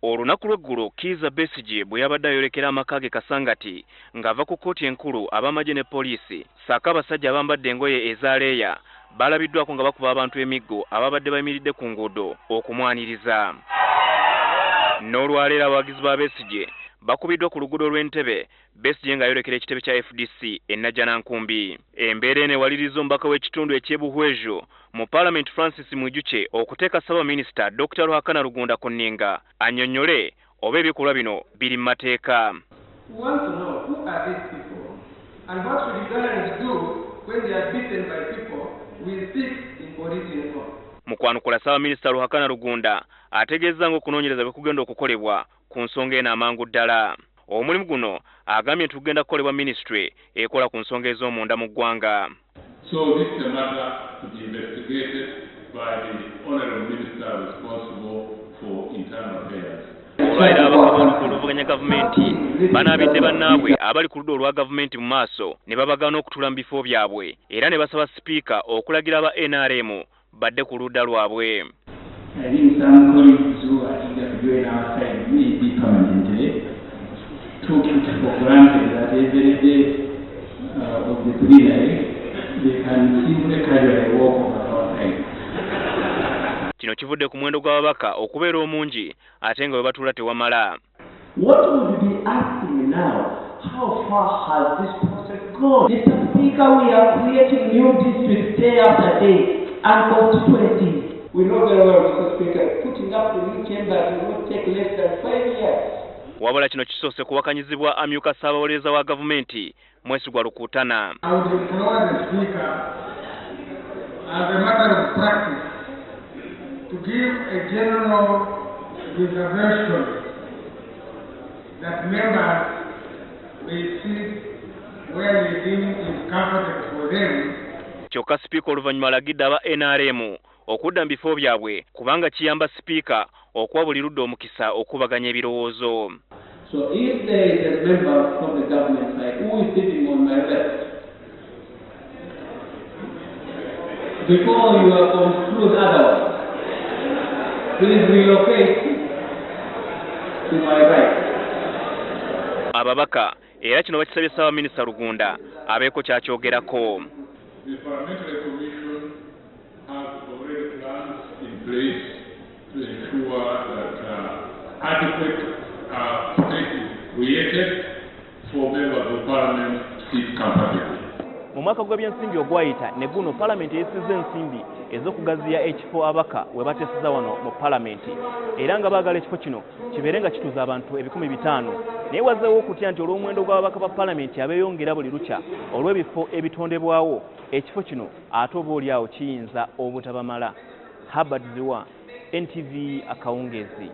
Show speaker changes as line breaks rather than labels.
Olunaku lw'eggulo Kiiza Besigye bwe yabadde ayolekera amaka ge Kasangati ng'ava ku kkooti enkulu, ab'amagye ne poliisi ssaako abasajja abambadde engoye eza leeya balabiddwako nga bakuba abantu emiggo ababadde bayimiridde ku nguudo okumwaniriza. N'olwaleero abawagizi ba Besigye bakubiddwa ku luguudo lw'Entebe, Besigye ng'ayolekera ekitebe kya FDC e Najjanankumbi. Embeera eno ewaliriza omubaka w'ekitundu eky'e Buhweju mu Paalamenti Francis Mwijukye okuteeka Ssaabaminisita Dokita Ruhakana Rugunda ku nninga annyonnyole oba ebikolwa bino biri mu mateeka.
We want to know who are these people and what should Ugandans do when they are beaten by people with sticks in police uniform.
Mu kwanukula, Ssaabaminisita Ruhakana Rugunda ategeezza ng'okunoonyereza bwe kugenda okukolebwa ku nsonga eno amangu ddala. Omulimu guno agambye nti gugenda kukolebwa minisitule ekola ku nsonga ez'omunda mu ggwanga.
So this is a matter to be investigated by the Honorable Minister responsible for internal affairs.
Olwaleero ababaka b'oludda oluvuganya gavumenti banaabidde bannaabwe abali ku ludda olwa gavumenti mu maaso ne babagaana okutuula mu bifo byabwe era ne basaba sipiika okulagira aba NRM badde ku ludda lwabwe.
I think some colleagues who are eager to join our side maybe permanently took it for granted that every day of the plenary they can simply casually walk over our side.
Kino kivudde ku muwendo gw'ababaka okubeera omungi ate nga we batuula tewamala.
What would be asking now, how far has this process gone? Mr. Speaker, we are creating new districts day after day and constituencies.
We know very well, Mr. Speaker, putting up the new chambers will not take less than 5 years.
Wabula kino kisoose kuwakanyizibwa amyuka ssaabawolereza wa gavumenti Mwesigwa Rukutana.
I would implore the Speaker, as a matter of practice, to give a general reservation that members may sit where they deem is comfortable for them.
Kyokka sipiika oluvannyuma alagidde aba NRM okudda mu bifo byabwe kubanga kiyamba sipiika okuwa buli ludda omukisa okubaganya ebirowoozo.
So if there is a member from the government side who is sitting on my left, before you are construed otherwise, please relocate to my right.
Ababaka era kino bakisabye ssaabaminisita Rugunda abeeko kyakyogerako.
The Parliamentary Commission has already plans in place to ensure that adequate space is created for members of parliament to sit comfortably.
Mu mwaka gw'ebyensimbi ogwayita ne guno, palamenti eyisizza ensimbi ez'okugaziya ekifo ababaka we bateeseza wano mu palamenti, era nga baagala ekifo kino kibeere nga kituuza abantu 500,000. Naye wazzeewo okutya nti olw'omuwendo gw'ababaka ba palamenti abeeyongera buli lukya olw'ebifo ebitondebwawo, ekifo kino ate oba oli awo kiyinza obutabamala. Habert Ziwa, NTV, akawungeezi.